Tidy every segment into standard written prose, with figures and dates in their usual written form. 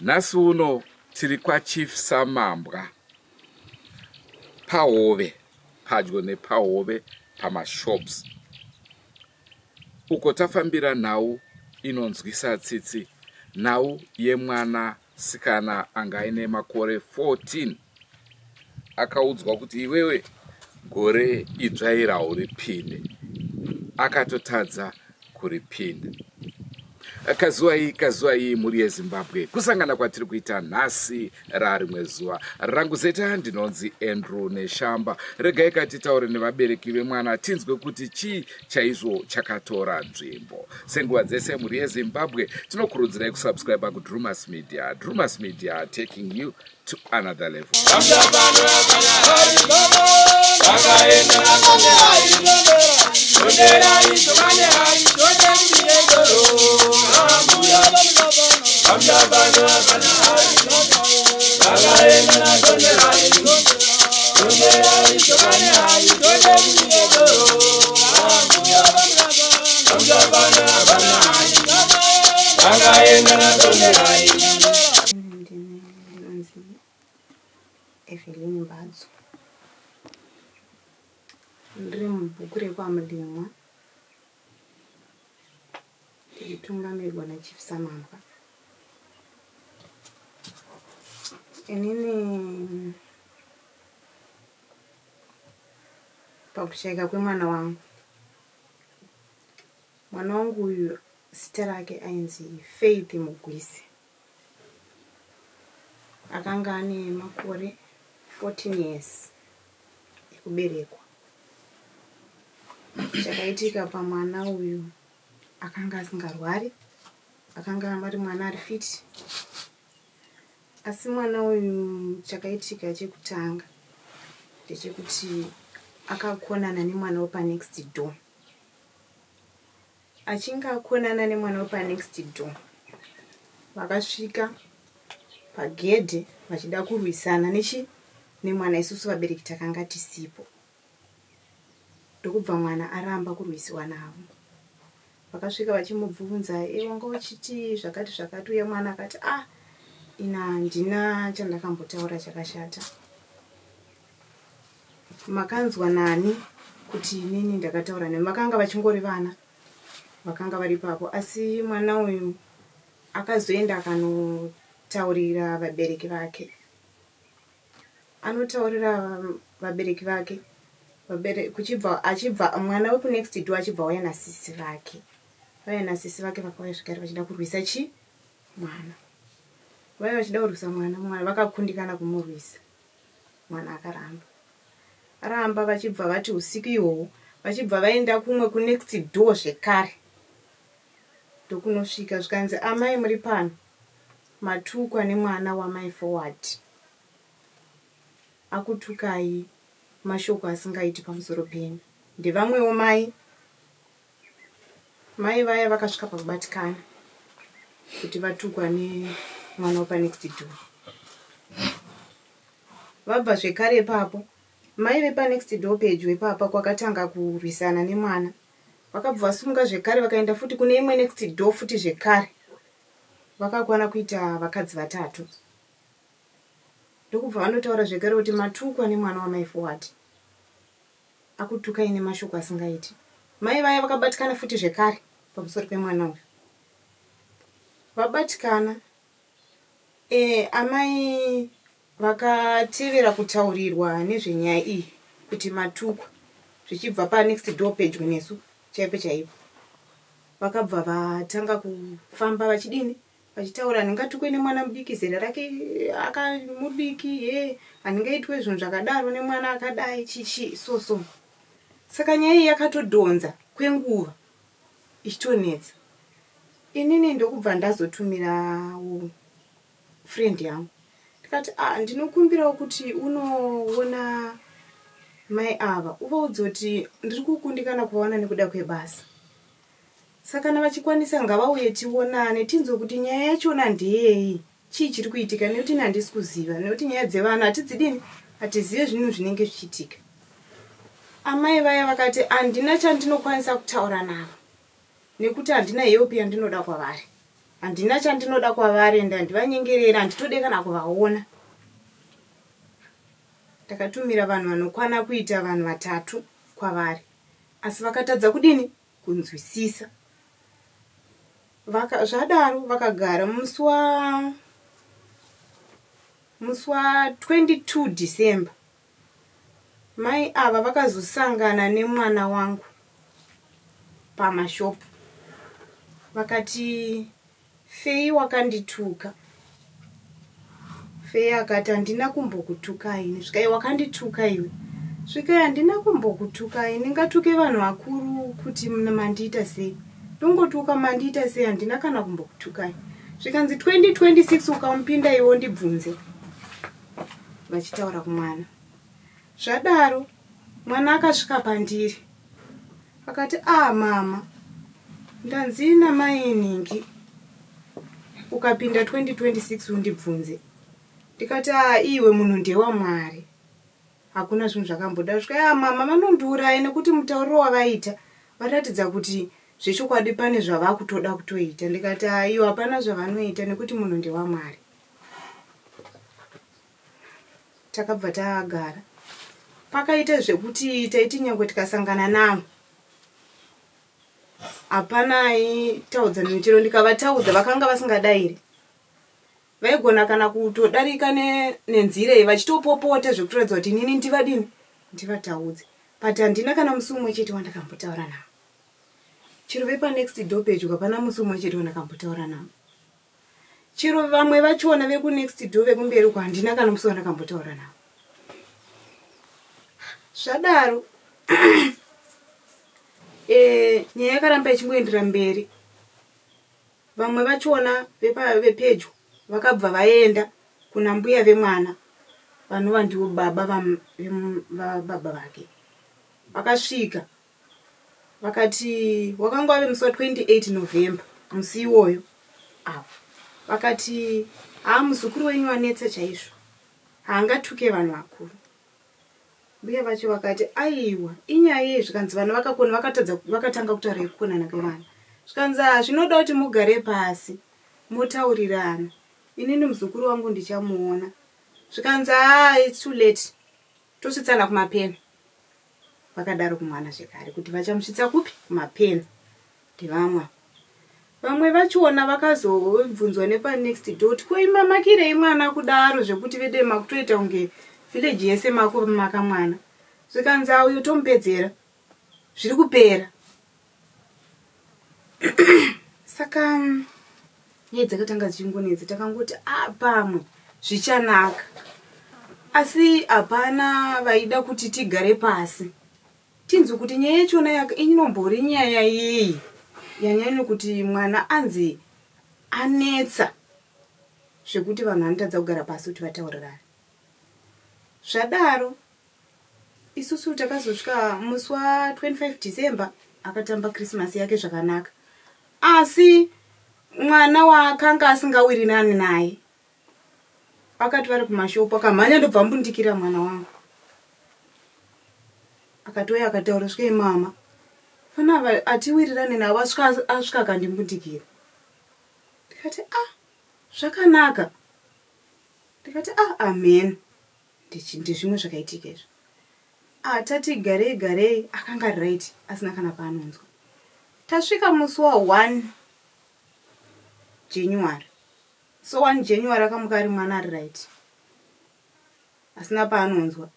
Nhasi uno tiri kwaChief Samambwa pahove padyo nepahove pamashops uko tafambira nhau inonzwisa tsitsi nhau yemwana sikana anga aine makore 14 akaudzwa kuti iwewe gore idzva iri hauripinde akatotadza kuripinda kazuwai kazuwai mhuri yezimbabwe kusangana kwatiri kuita nhasi rarimwe zuva rangu zeta ndinonzi andrew neshamba regai katitaure nevabereki vemwana tinzwe kuti chii chaizvo chakatora nzvimbo senguva dzese mhuri yezimbabwe tinokurudzirai kusubscribe kudrumas media drumas media taking you to another level Ndinonzi Evelyn Mbadzo. Ndiri mubhuku rekwaMulimwa ndichitungamirirwa naChief Samambwa. Inini pakushaika kwemwana wangu, mwana wangu uyu zita rake ainzi Faith Mugwisi. Akanga ane makore 14 years ekuberekwa. Chakaitika pamwana uyu akanga asingarwari, akanga ari mwana ari fit. Asi mwana uyu chakaitika chekutanga ndechekuti akakonana nemwana wepanext door. Achinge akonana nemwana wepanext door vakasvika pagedhe vachida kurwisana nechi nemwana isusu vabereki takanga tisipo ndokubva mwana aramba kurwisiwa navo vakasvika vachimubvunza e wanga uchiti zvakati zvakati uye mwana akati ah ina handina chandakambotaura chakashata Makanzwa nani kuti inini ndakataura nemi? Vakanga vachingori vana vakanga vari ipapo asi mwana uyu akazoenda akanotaurira vabereki vake. Anotaurira vabereki vake kuchibva achibva mwana wekunext door achibva auya nasisi vake. Vauya nasisi vake vakauya zvekare vachida kurwisa chi mwana. Vauya vachida kurwisa mwana, mwana vakakundikana kumurwisa. Mwana akaramba aramba vachibva vati usiku ihwohwo vachibva vaenda kumwe kunext door zvekare ndokunosvika zvikanzi amai muri pano matukwa nemwana wamai Forward akutukai mashoko asingaiti pamusoro penyu ndevamwewo mai Mai vaya vakasvika pakubatikana kuti vatukwa nemwana wepanext door. Vabva zvekare ipapo, mai vepanext door pedyo ipapa kwakatanga kurwisana nemwana vakabva vasumuka zvekare vakaenda futi kune imwe next door futi zvekare. Vakakwana kuita vakadzi vatatu. Ndokubva vanotaura zvekare kuti matukwa nemwana wamai Forward. Akutukai nemashoko asingaiti. Mai vaya vakabatikana futi zvekare pamusoro pemwana uyu. Vabatikana e, amai vakatevera kutaurirwa nezvenyaya iyi kuti matukwa zvichibva panext door pedyo nesu chaipo chaipo. Vakabva vatanga kufamba vachidini vachitaura handingatukwe nemwana mudiki zera rake akamudiki he handingaitwe zvinhu zvakadaro nemwana akadai chichi so so. Saka nyaya iyi yakatodhonza kwenguva ichitonetsa. Inini ndokubva ndazotumirawo friend yangu ndikati ah, ndinokumbirawo kuti unoona mai ava uvaudze kuti ndiri kukundikana kuvaona nekuda kwebasa. Saka kana vachikwanisa ngavauye tionane tinzwe kuti nyaya yachona ndeyei, chii chiri kuitika nekuti ini handisi kuziva nekuti nyaya dzevana hatidzidini, hatizive zvinhu zvinenge zvichiitika. Amai vaya vakati handina chandinokwanisa kutaura navo nekuti handina help yandinoda kwavari. Handina chandinoda kwavari ende handivanyengerera, handitode kana kuvaona. Ndakatumira vanhu vanokwana kuita vanhu vatatu kwavari asi vakatadza kudini kunzwisisa. Vaka, zvadaro vakagara musi wa musi wa 22 December mai ava vakazosangana nemwana wangu pamashopu vakati Fei wakandituka. Fei akati handina kumbokutuka ini. Svikai wakandituka iwe. Svikai handina kumbokutuka ini. Ngatuke vanhu vakuru kuti mandiita sei. Ndongotuka mandiita sei handina kana kumbokutukai. Zvikanzi 2026 ukamupinda iwe undibvunze. Vachitaura kumwana. Zvadaro mwana akasvika pandiri. Akati ah mama ndanzi namai nhingi ukapinda 2026 undibvunze. Ndikati ah iwe munhu ndewaMwari hakuna zvinhu zvakamboda svika ah mama vanondiuraya nekuti mutauriro wavaita varatidza kuti zvechokwadi pane zvavakutoda kutoita. Ndikati ah iwe hapana zvavanoita nekuti munhu ndewaMwari. Takabva tagara. Pakaita zvekuti taiti nyangwe tikasangana navo hapana aitaudzana chero ndikavataudza vakanga vasingadairi. Vaigona kana kutodarika nenzira iyi vachitopopota zvekutoratidza kuti inini ndivadini ndivataudze. But handina kana musi umwe chete wandakambotaura navo. Chero vepanext door pedyo hapana musi umwe chete wandakambotaura navo. Chero vamwe vachona vekunext door vekumberi uko handina kana musi wandakambotaura navo. Zvadaro e, nyaya yakaramba ichingoendera mberi. Vamwe vachona vepedyo vakabva vaenda kuna mbuya vemwana vanova ndivo baba vababa vake. Vakasvika Vakati wakanga wave musi wa 28 November musi iwoyo avo vakati haa muzukuru wenyu anetsa chaizvo haangatuke vanhu vakuru. Mbuya vacho vakati aiwa inyaya yei zvikanzi vana vakakona vakatadza vakatanga kutaura yekukonana kwevana zvikanzi haa zvinoda kuti mugare pasi motaurirana inini muzukuru wangu ndichamuona zvikanzi haa it's too late tosvitsana kumapena Vakadaro kumwana zvekare kuti vachamusvitsa kupi kumapena ndevamwe ava. Vamwe vachona vakazobvunzwa nepanext door kuti ko imamakirei mwana kudaro zvekuti vede makutoita kunge village yese makumaka mwana. Zvikanzi auyo tomupedzera zviri kupera. Saka nyaya dzakatanga dzichingonetsa takangoti ah pamwe zvichanaka asi hapana vaida kuti tigare pasi tinzwe kuti nyaya yachona inombori nyaya yei yanyanya kuti mwana anzi anetsa zvekuti vanhu vanotadza kugara pasi kuti vataurirane zvadaro Isusu takazosvika musi wa 25 December akatamba Christmas yake zvakanaka asi mwana waakanga asingawirirani naye akati vari kumashopu akamhanya ndobva ambundikira mwana wangu akatouya akataura svikei mama fana atiwirirane navo asvika asvika akandimbundikira ndikati ah zvakanaka ndikati ah amen Ndezvimwe zvakaitika izvi. Ah, tati garei garei akanga ari right asina kana paanonzwa. Tasvika musi wa 1 January. So 1 January akamuka ari mwana ari right. Asina paanonzwa.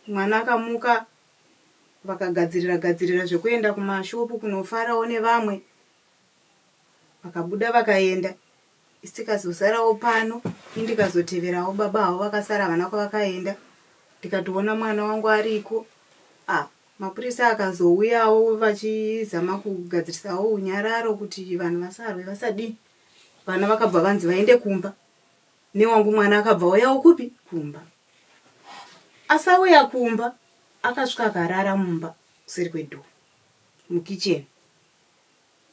Mwana akamuka vakagadzirira gadzirira zvekuenda kumashopu kunofarawo nevamwe. Vakabuda vakaenda. Isu tikazosarawo pano ini ndikazoteverawo baba havo vakasara havana kwavakaenda ndikatoona mwana wangu ariko. Ah, mapurisa akazouyawo vachizama kugadzirisawo unyararo kuti vanhu vasarwe vasadii. Vana vakabva vanzi vaende kumba. Newangu mwana akabva auyawo kupi? Kumba. Asauya kumba akasvika akarara mumba kuseri kwedhoo mukicheni.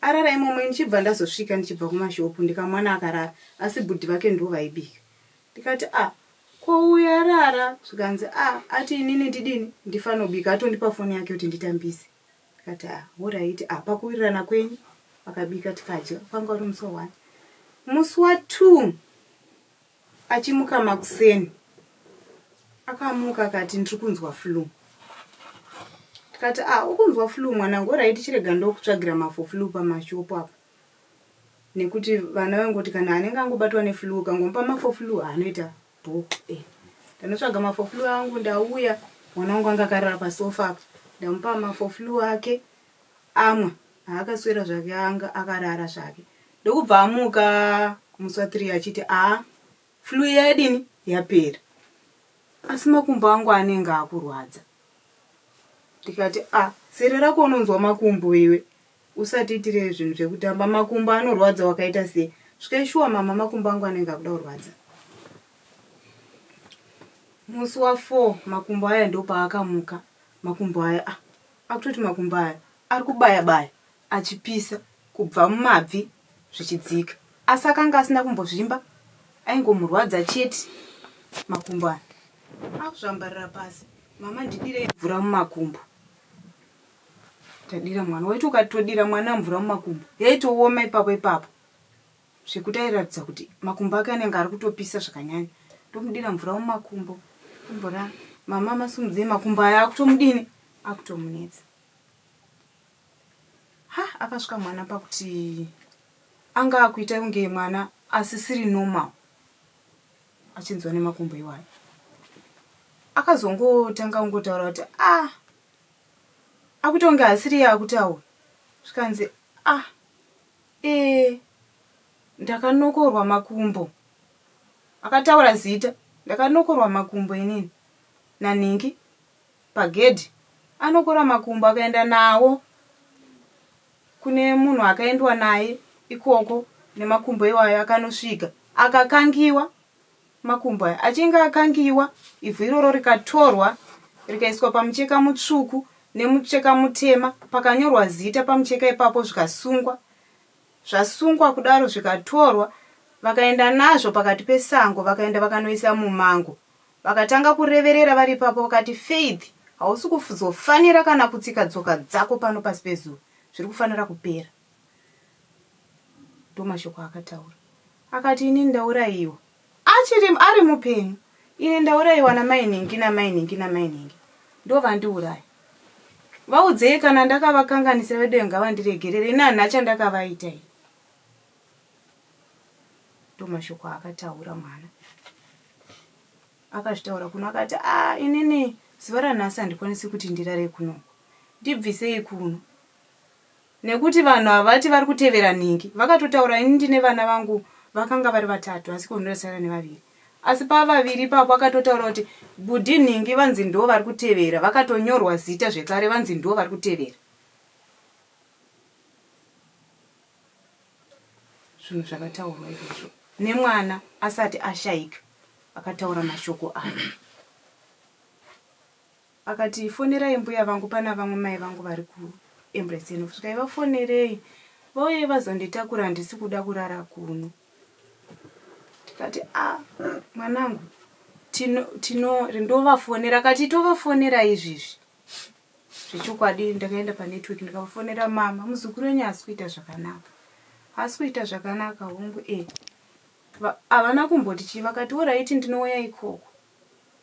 Arara imomo ini ndichibva ndazosvika ndichibva kumashop ndikamwana akarara asi bhudhi vake ndivo vaibika. Ndikati ah ko uyu arara zvikanzi ah ati inini ndidini ndifanobika atondipa foni yake kuti nditambise. Ndikati ah horaiti ah pakuwirirana kwenyu vakabika tikadya kwanga uri musi wa one. Musi wa two Achimuka makuseni akamuka akati ndiri kunzwa flu. Tikati ah ukunzwa flu mwanangu horaiti chirega ndokutsvagira mafo flu pamashopu apa. Nekuti vana vaingoti kana anenge angobatwa neflu ukangomupa mafo flu anoita bho eh. Ndanotsvaga mafo flu angu ndauya mwana wangu anga akarara pasofa apa ndamupa mafo flu ake amwa haakaswera zvake anga akarara zvake ndokubva amuka musi wa 3 achiti aa flu iya yadini yapera asi makumbo angu anenge akurwadza ndikati a sere rako unonzwa makumbo iwe usatiitire zvinhu zvekutamba makumbo anorwadza wakaita sei svikai shuwa mama makumbo angu anenge akuda kurwadza musi wa 4 makumbo aya ndopaakamuka makumbo aya ah, Akutoti makumbo aya ari kubaya baya achipisa kubva mumabvi zvichidzika. Asi akanga asina kumbozvimba aingomurwadza chete makumbo aya. Akuzvambarira pasi. Mama ndidirei mvura mumakumbo. Tadira mwana. Waiti ukatodira mwana mvura mumakumbo yaitooma ipapo ipapo. Zvekuti airatidza kuti makumbo ake anenge ari kutopisa zvakanyanya. Ndomudira mvura mumakumbo. Kumbo ra mama masumudzei makumbo aya akutomudini akutomunetsa. Ha akasvika mwana pakuti anga akuita kunge mwana asisiri normal achinzwa nemakumbo iwayo. Akazongotanga kungotaura kuti ah akuita kunge asiri iye akutaura. Zvikanzi ah Ee, ndakanokorwa makumbo. Akataura zita. Ndakanokorwa makumbo inini nanhingi pagedhi. Anokora makumbo akaenda nawo kune munhu akaendwa naye ikoko nemakumbo iwayo akanosvika akakangiwa makumbo aya achinge akangiwa ivhu iroro rikatorwa rikaiswa pamucheka mutsvuku nemucheka mutema pakanyorwa zita pamucheka ipapo zvikasungwa zvasungwa kudaro zvikatorwa vakaenda nazvo pakati pesango vakaenda vakanoisa mumango vakatanga kureverera vari ipapo vakati Faith hausi kuzofanira kana kutsika tsoka dzako pano pasi pezuva zviri kufanira kupera Ndomashoko aakataura. Akati ini ndauraiwa. Achiri ari mupenyu. Ini ndauraiwa namai nhingi namai nhingi namai nhingi. Ndovandiuraya. Vaudzei kana ndakavakanganisa veduwe ngavandiregerere ini handina chandakavaita ini. Ndomashoko aakataura mwana. Akazvitaura kuno akati ah inini zuva ranhasi handikwanisi kuti ndirare kuno. Ndibvisei kuno. Nekuti vanhu havati vari kutevera nhingi. Vakatotaura ini ndine vana vangu vakanga vari vatatu asi ko ndosara nevaviri. Asi pavaviri ipapo akatotaura kuti bhudhi nhingi vanzi ndo vari kutevera vakatonyorwa zita zvekare vanzi ndo vari kutevera. Zvinhu zvakataurwa izvozvo nemwana asati ashaika akataura mashoko aya. Akati fonerai mbuya vangu pana vamwe mai vangu vari kuEmbrace enough svikai vafonerei vauye vazonditakura handisi kuda kurara kuno. Tikati ah mwanangu tino tino ndovafonera akati tovafonera izvizvi zvechokwadi ndakaenda panetwork ndikavafonera mama muzukuru wenyu haasi kuita zvakanaka haasi kuita zvakanaka hongu e havana kumboti chii vakati oraiti ndinouya ikoko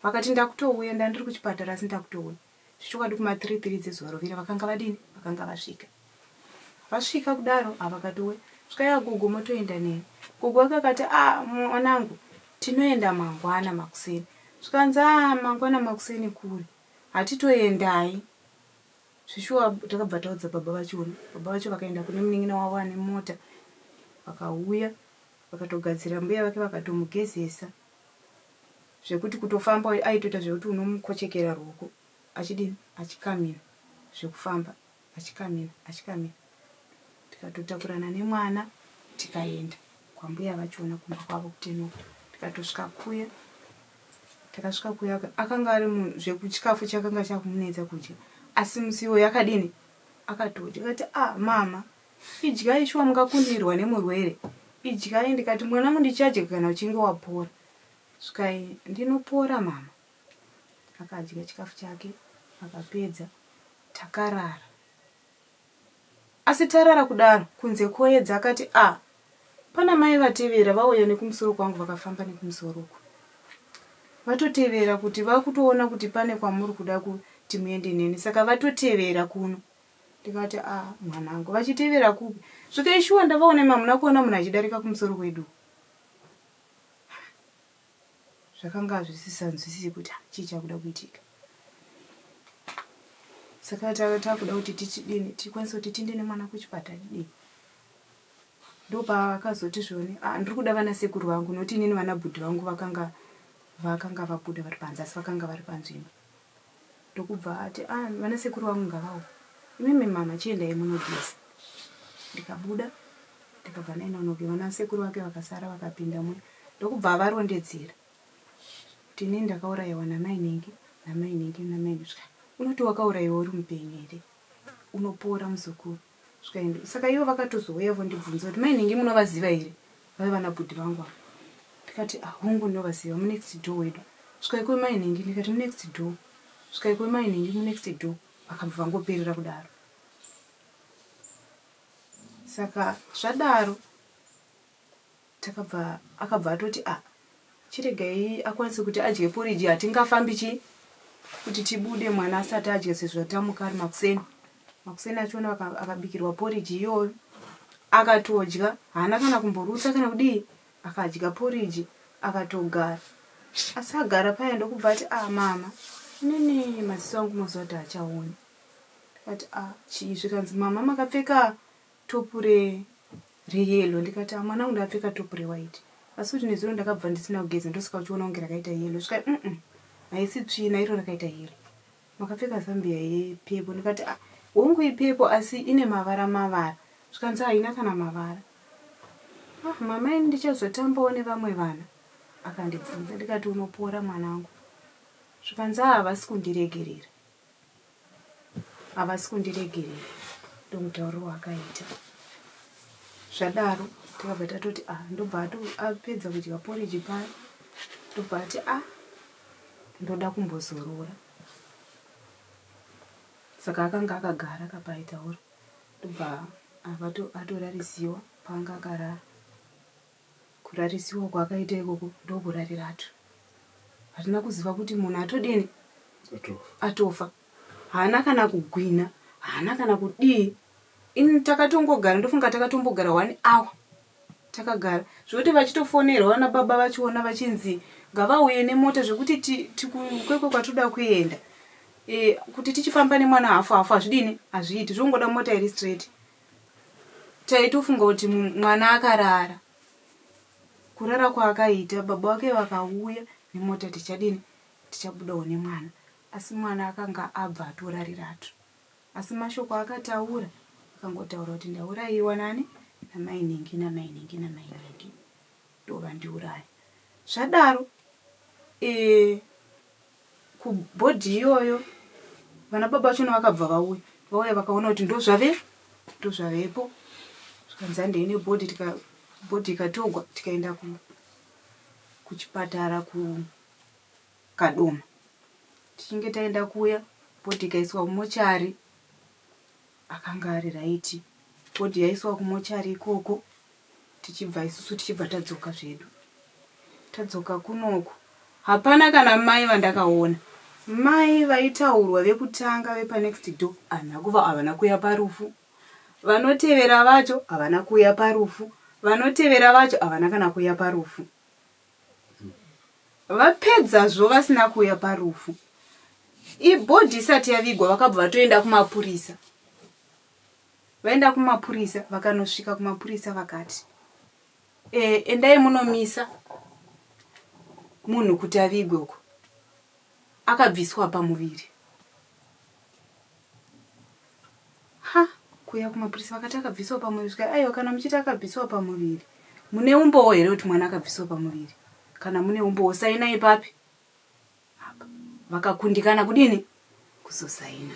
Vakati ndakutouya ndandiri kuchipatara asi ndakutouya. Zvechokwadi kuma 3 3 dzezuva rovira vakanga vadini? Vakanga vasvika. Vasvika kudaro avakatouya. Svikai agogo motoenda neni. Gogo wake akati ah mwanangu tinoenda mangwana makuseni. Zvikanzi ah mangwana makuseni kure. Hatitoendai. Zveshuwa takabva taudza baba vachona. Baba vacho vakaenda kune munin'ina wavo ane mota. Vakauya vakatogadzira mbuya vake vakatomugezesa. Zvekuti kutofamba aitoita zvekuti unomukochekera ruoko. achidini achikamina zvekufamba achikamina achikamina tikatotakurana nemwana tikaenda kwambuya vachiona kumba kwavo kutenuka tikatosvika kuya takasvika kuya akanga ari munhu zvekuchikafu chakanga chakumunetsa kudya asi musi iwoyo akadini akatodya akati ah mama idyai shuwa mungakundirwa nemurwere idyai ndikati mwanangu ndichadya kana uchinge wapora svikai ndinopora mama akadya chikafu chake akapedza takarara Asi tarara kudaro kunze kwoedza akati ah pana mai vatevera vauya nekumusoro kwangu vakafamba nekumusoro uku. Vatotevera kuti vakutoona kuti pane kwamuri kuda kuti muende neni saka vatotevera kuno. Ndikati ah mwanangu vachitevera kupi? Zvikai shuwa ndavaona imi hamuna kuona munhu achidarika kumusoro kwedu. Zvakanga zvisisanzwisisi kuti chii chakuda kuitika. Saka takuda kuti tichidini tikwanise kuti tiinde nemwana kuchipatara tidini. Ndopaakazoti zvoni ah, ndiri kuda vana sekuru vangu nokuti inini vana bhudhi vangu vakanga vakanga vabuda vari panze asi vakanga vari panzvimbo. Ndokubva ati ah, vana sekuru vangu ngavauye. Imimi mama chiendai munogeza. Ndikabuda ndikabva ndaenda vana sekuru vake vakasara vakapinda muya ndokubva avarondedzera kuti inini ndakaurayiwa namai nhingi namai nhingi namai nhingi svika unoti wakaurayiwa uri mupenyu here unopora muzukuru svika saka ivo vakatozouya vondibvunza kuti mai nhingi munovaziva here vaiva vana bhudhi vangu ava ndikati ah hongu ndinovaziva munext door wedu svikai kwemai nhingi ndikati munext door svikai kwemai nhingi munext door vakabva vangoperera kudaro Saka zvadaro takabva akabva atoti ah chiregai akwanise kuti adye poriji hatingafambi chi kuti tibude mwana asati adya sezvo tamuka ari makuseni makuseni achiona akabikirwa poriji iyoyo akatodya haana kana kumborutsa kana kudii akadya poriji akatogara asi agara paya ndokubva ati ah mama inini maziso angu mazuva kuti hachaoni Ndikati ah chii zvikanzi mama makapfeka top re reyellow ndikati ah mwanangu ndakapfeka top rewhite asi kuti nezuro ndakabva ndisina kugeza ndosaka uchiona kunge rakaita yellow svika mm haisi tsvina iro rakaita yellow makapfeka zambia yepepo ndikati ah hongu ipepo asi ine mavara mavara zvikanzi haina kana mavara ah mama ini ndichazotambawo nevamwe vana akandibvunza ndikati unopora mwanangu zvikanzi ah havasi kundiregerera Havasi kundiregerera ndomutauriro waakaita. Zvadaro takabva tatoti ah ndobva apedza kudya porridge paya ndobva ati ah ndoda kumbozorora. Saka akanga akagara kapaitaura ndobva atorarisiwa paanga akarara. Kurarisiwa kwaakaita ikoko ndokurarira tu. Hatina kuziva kuti munhu atodini atofa. Haana kana kugwina, haana kana kudii. Ini takatongogara ndofunga takatombogara one hour takagara zvekuti vachitofonerwa vana baba vachiona vachinzi ngavauye nemota zvekuti kwekwe kwatoda kuenda e, kuti tichifamba nemwana hafu hafu hazvidini hazviiti zvongoda mota iri straight Taitofunga kuti mwana akarara. Kurara kwaakaita baba vake vakauya nemota tichadini tichabudawo nemwana asi mwana akanga abva atorarirato. Asi mashoko akataura akangotaura kuti ndauraiwa nani namai nhingi namai nhingi namai nhingi ndovandiuraya. Zvadaro e, Kubhodhi iyoyo vana baba vachona vakabva vauya vauya vakaona kuti ndozvave ndozvavepo zvikanzi handei nebhodhi tika bhodhi ikatogwa tikaenda ku kuchipatara kukadoma tichinge taenda kuya bhodhi ikaiswa mumochari akanga ari raiti bhodhi yaiswa kumochari ikoko tichibva isusu tichibva tadzoka zvedu tadzoka kunoku hapana kana mai vandakaona mai vaitaurwa vekutanga vepanext door havana kuva havana kuya parufu vanotevera vacho havana kuuya parufu vanotevera vacho havana kana kuuya parufu vapedzazvo vasina kuuya parufu ibhodhi isati yavigwa vakabva vatoenda kumapurisa Vaenda kumapurisa vakanosvika kumapurisa vakati e, endai munomisa munhu kuti avigwe uko akabviswa pamuviri. Kuuya kumapurisa vakati akabviswa pamuviri zvikai aiwa kana muchiti akabviswa pamuviri mune umbowo here kuti mwana akabviswa pamuviri kana mune umbowo sainai papi apa vakakundikana kudini kuzosaina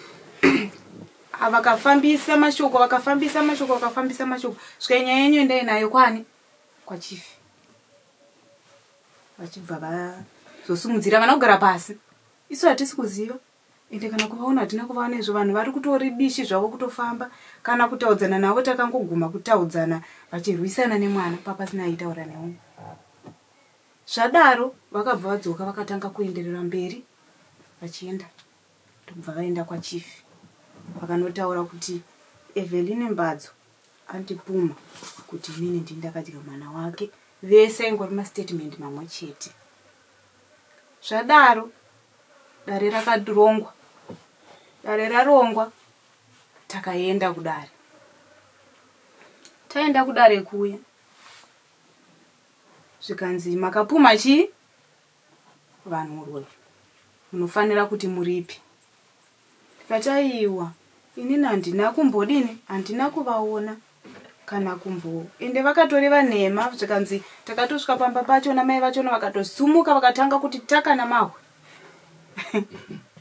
ah, vakafambisa mashoko vakafambisa mashoko vakafambisa mashoko svika nyaya yenyu endai nayo kwani kwachifi vachibva vazosumudzira vana kugara pasi isu hatisi kuziva Ende kana kuvaona hatina kuvaona izvo vanhu vari kutori bishi zvavo kutofamba kana kutaudzana navo takangoguma kutaudzana vachirwisana nemwana papasina aitaura neumwe. Zvadaro vakabva vadzoka vakatanga kuenderera mberi vachienda ndokubva vaenda kwachief vakanotaura kuti Eveline Mbadzo andipumha kuti inini ndini ndakadya mwana wake vese aingori mastatement mamwe chete. Zvadaro dare rakarongwa. Dare rarongwa takaenda kudare. Taenda kudare kuya zvikanzi makapumha chii vanhurume munofanira kuti muripi. Ndikati aiwa inini handina kumbodini handina kuvaona kana kumbo ende vakatoreva nhema zvikanzi takatosvika pamba pachona mai vachona vakatosumuka vakatanga kuti taka namahwe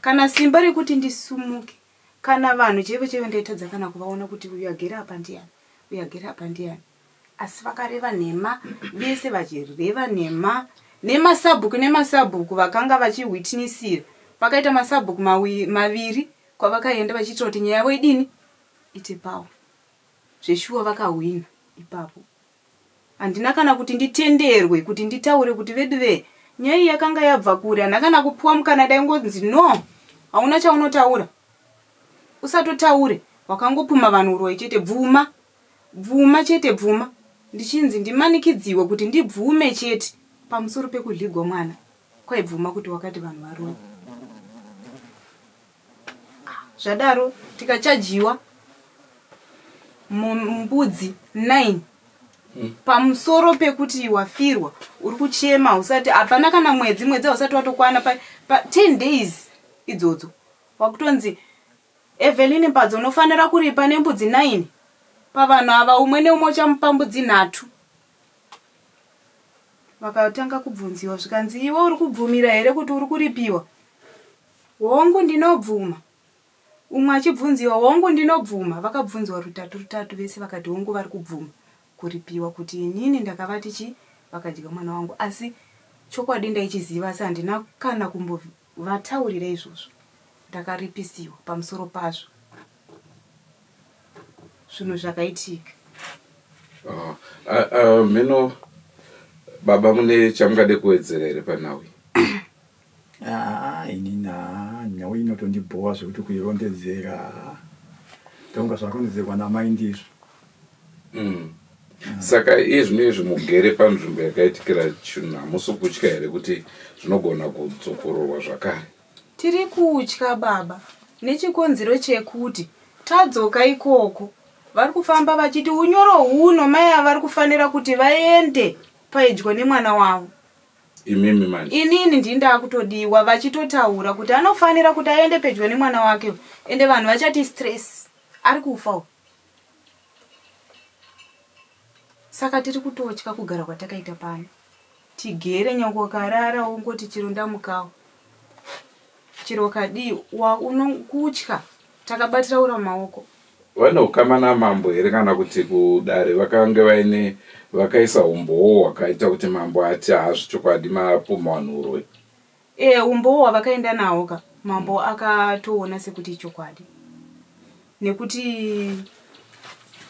kana simba rekuti ndisumuke kana vanhu chaivo chaivo ndaitadza kana kuvaona kuti uyu agere apa ndiyani uyu agere apa ndiyani asi vakareva nhema vese vachireva nhema nemasabhuku nemasabhuku vakanga vachihwitinisira pakaita masabhuku maviri kwavakaenda vachiitira kuti nyaya yavo idini ite pawo Zveshuwa vakahwina ipapo. Handina kana kuti nditenderwe kuti nditaure kuti veduvee nyaya iyi yakanga yabva kure handina kana kupiwa mukana ndaingonzi no hauna chaunotaura usatotaure wakangopuma vanhu uroyi chete bvuma bvuma chete bvuma ndichinzi ndimanikidziwe kuti ndibvume chete pamusoro pekudligwa mwana kwaibvuma kuti wakati vanhu varoyi Zvadaro tikachajiwa mbudzi 9 pamusoro pekuti wafirwa uri kuchema usati hapana kana mwedzi mwedzi hausati watokwana pa, pa 10 days idzodzo wakutonzi Evelyn Mbadzo unofanira kuripa nembudzi 9 pavanhu ava umwe neumwe uchamupa mbudzi nhatu vakatanga kubvunziwa zvikanzi iwe uri kubvumira here kuti uri kuripiwa Hongu ndinobvuma. Umwe achibvunziwa, Hongu ndinobvuma. Vakabvunziwa rutatu rutatu vese vakati hongu vari kubvuma kuripiwa kuti inini ndakavati chii vakadya mwana wangu asi chokwadi ndaichiziva asi handina kana kumbovataurira izvozvo. Ndakaripisiwa pamusoro pazvo zvinhu zvakaitika. Oh, mheno baba mune chamungade kuwedzera here panhau iyi? Haa inini haa nhau inotondibhowa zvekuti kuirondedzera tonga zvakarondedzerwa namai ndizvo. Mm. Saka iye zvino izvi mugere panzvimbo yakaitikira chinhu hamusi kutya here kuti zvinogona kudzokororwa zvakare? Tiri kutya baba nechikonzero chekuti tadzoka ikoko vari kufamba vachiti unyoro huno mai ava vari kufanira kuti vaende paidyo nemwana wavo. Imimi manje. Inini ndini ndakutodiwa vachitotaura kuti anofanira kuti aende pedyo nemwana wake ende vanhu vachati stress ari kufa uyu. Saka tiri kutotya kugara kwatakaita pano. Tigere nyangwe ukarara wongoti chero ndamukawo. Chero ukadii unokutya takabatira ura mumaoko. Vane ukama namambo here kana kuti kudare vakange vaine vakaisa umbowo hwakaita kuti mambo ati hazvo chokwadi mapumha vanhu uroyi? E, umbowo hwavakaenda nawo ka mambo akatoona sekuti ichokwadi nekuti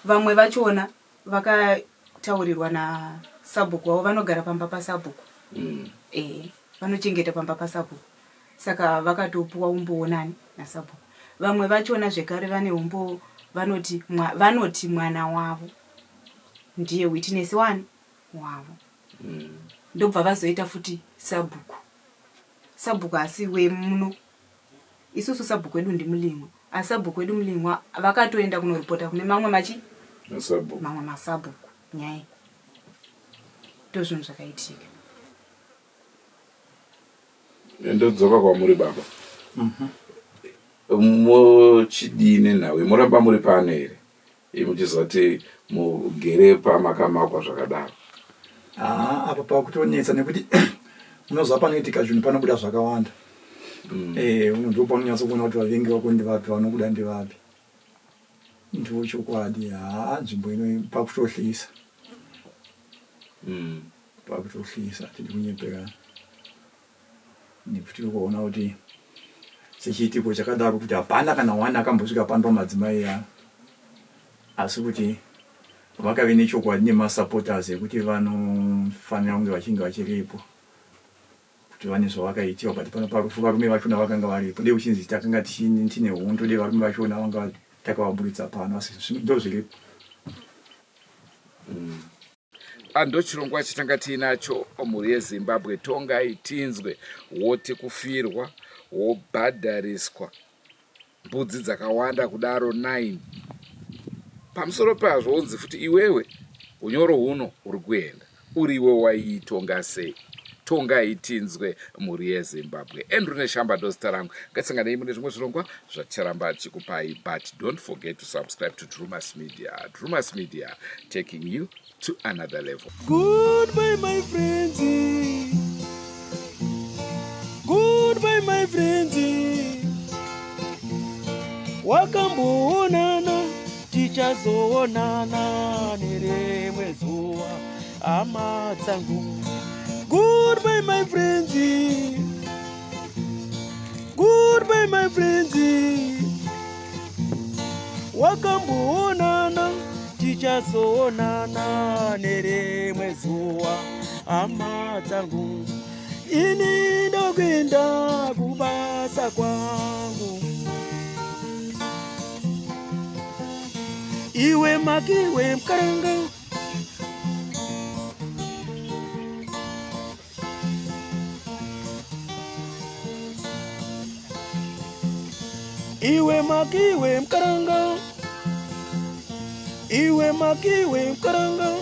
vamwe vachona vakataurirwa nasabhuku wavo vanogara pamba pasabhuku mm. E, vanochengeta pamba pasabhuku Saka vakatopuwa umbowo nani? Nasabhuku. Vamwe vachona zvekare vane umbowo vanoti mwa, vanoti mwana wavo ndiye witness wani wavo. Ndobva vazoita futi sabhuku. Sabhuku haasi wemuno. Isusu sabhuku wedu ndiMulingwa. Asi sabhuku wedu Mulingwa vakatoenda kunoripota kune mamwe machi Masabhuku. Mamwe masabhuku nhai. Ndozvinhu zvakaitika. Ndodzoka kwamuri baba. Muchidii nenhau iyi? Moramba muri pano here? Imi muchiziva kuti mugere pamakamakwa zvakadaro. Haa apa pakutonetsa nekuti unoziva panoitika zvinhu panobuda zvakawanda. Eh, ndo paunonyatso kuona kuti vavengi vako ndevapi, vanokuda ndevapi. Ndiwo chokwadi, haa nzvimbo ino pakutohlisa. Pakutohlisa, hatidi kunyeperana. Nekuti ukaona kuti sechiitiko chakadaro kuti hapana kana one akambosvika pano pamadzimai aya, asi kuti vakave nechokwadi nemasupporters ekuti vanofanira kunge vachinge vachiripo kuti vane zvavakaitiwa, but pano parufu varume vachona vakanga varipo, dei uchinzi takanga tine hondo, dei varume vachona vanga takavaburitsa pano, asi ndozviripo. Ndochirongwa chatanga tiinacho mhuri yeZimbabwe. Tongai tinzwe. Woti kufirwa, wobhadhariswa mbudzi dzakawanda kudaro 9. Pamusoro pazvo wonzi futi iwewe unyoro huno uri kuenda. Uri iwe waiitonga sei? Tongai tinzwe mhuri yeZimbabwe. Andrew Neshamba ndozita rangu. Ngatisanganei mune zvimwe zvirongwa zvaticharamba tichikupai, but don't forget to subscribe to Drewmas Media. Drewmas Media, taking you to another level. Goodbye my friends. Goodbye my friends. Wakamboonana, tichazoonana nerimwe zuva, hama dzangu. Goodbye my friends. Goodbye my friends. Wakamboonana, tichazoonana nerimwe zuva, hama dzangu. Ini ndokuenda kubasa kwangu. Iwe makiwe mkaranga. Iwe makiwe mkaranga. Iwe makiwe mkaranga.